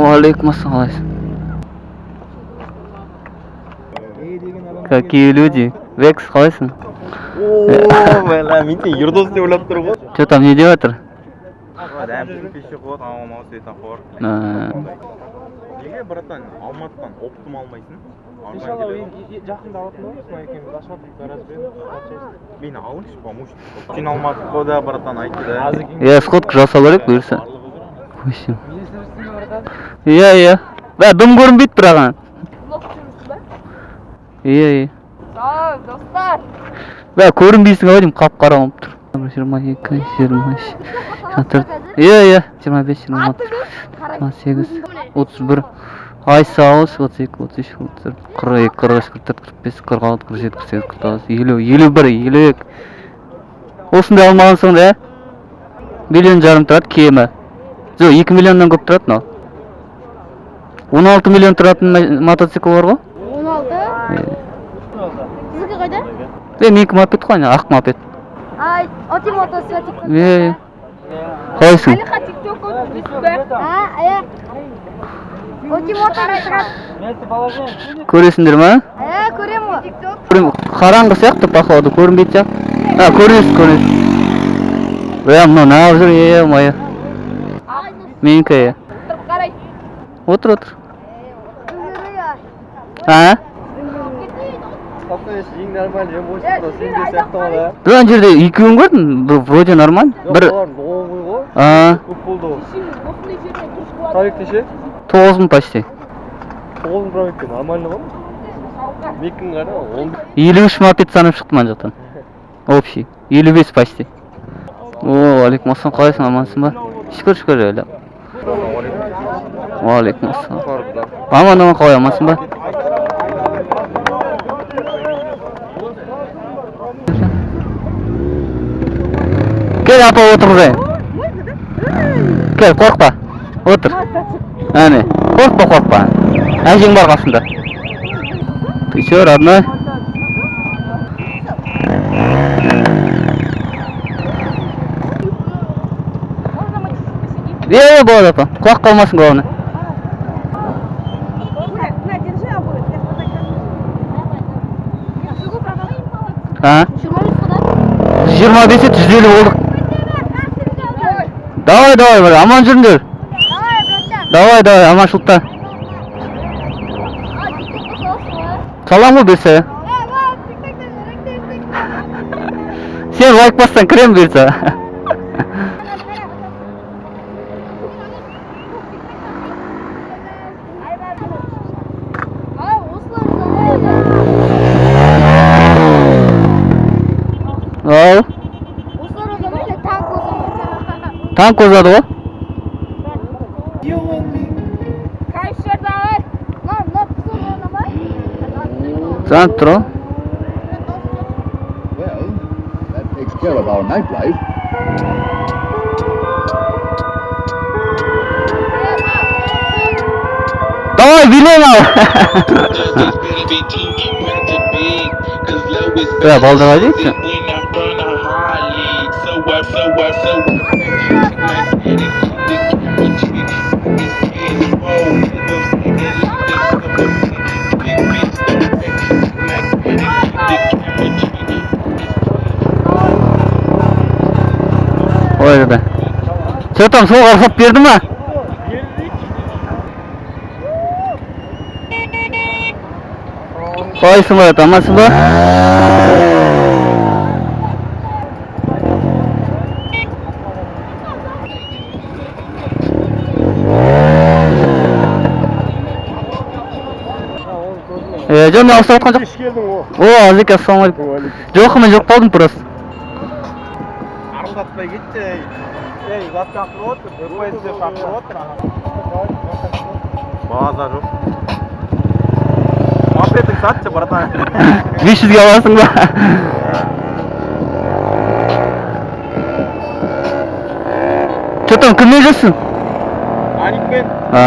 Уағалейкум ассалам, қалайсың? Какие люди. Векс, қалайсың? О, бля, мен сені Ердос деп ойлап тұр ғой. Че там, не деп жатыр? Дәмсіз пешеход, анау мынау светофор. Неге, братан, Алматыдан оптом алмайсың? Иншалла, жақында алатын боламыз, мына екеуміз ашып жатырмыз гаражбен. Мені алыңызшы, помощник. Сен Алматы қой да, братан, айтты да. Иә, сходка жасау керек бұйырса. Восемь. Иә, иә. Бә, дым көрінбейді бірақ ана. Блог түсірмісіз ба? Иә, иә. Сау, достар. Бә, көрінбейсің ау деймін, қап-қара болып тұр. 22, 23, 24. Иә, иә, 25, 26, 28, 31. Ай, сауыз, 32, 33, 34, 42, 43, 44, 45, 46, 47, 48, 49, 50, 51, 52. Осындай алмаған соң да, миллион жарым тұрады кемі. Жоқ, 2 миллионнан көп тұрады мынау. 16 миллион тұратын мотоцикл бар ғой. 16. Е. Сіздікі қайда? Е, менікі мопед қой, ана ақ мопед. Ай, Оти мото TikTok. Е, қалайсың? Алиха TikTok өткізбе. А, иә. Оти мото шығады. Көресіңдер ма? Ә, көремін ғой. TikTok. Қараңғы сияқты, походу, көрінбейтін сияқты. А, көрінесіз, көрінесіз. Е, мынау неғып жүр, е, мое. Менікі, е. Отырып қарай. Отыр, отыр. А? Ең нормальный эмоция сенде сияқты ғой да. Бір ана жерде екеуін көрдім, бір вроде нормально. Бір, Оң ғой. а, Көп болды ғой. Пробег неше? 9 мың почти. 9 мың пробегке нормально ғой. Меккің қара, он. 53 мопед санап шықтым ана жақтан. Общий. 55 почти. О, алейкум ассалам, қалайсың, амансың ба? Шүкір, шүкір, әлі. Уағалейкум ассалам. Аман, аман, қалай, амансың ба? Кел, апа, отырғызайын. Кел, қорықпа. Отыр. Әне, қорықпа, қорықпа. Әжең бар қасында. Ты чё, родной? Е, болады, апа. Құлақ қалмасын, главное. А? 25 ет, 150 болдық. Давай, давай, бір, аман жүріңдер. Давай, братан. Давай, давай, аманшылықта. Салам ғой бұйырса. Сен лайк бассаң кіремін бұйырса. Ал, танк озады ғой. Жанып тұр ғой. Well, that takes care of our nightlife. Давай, билең ал. Е, балдар қайда кетті? Ой, да. Че там, солға рұқсат берді ма? Қалайсың, брат, амансың ба? Е, жоқ, мен алыстап жатқан жоқ. Кеш келдің ғой. О, Азеке, ассалаумағалейкум. Жоқ, мен жоқ қалдым просто. Арылдатпай кетті. Ей, зат шақырып отыр, ДПС шақырып отыр. База жоқ. Мопедің сатшы, братан. 500-ге аласың ба? Че там, кіммен жүрсің? Аникпен. А,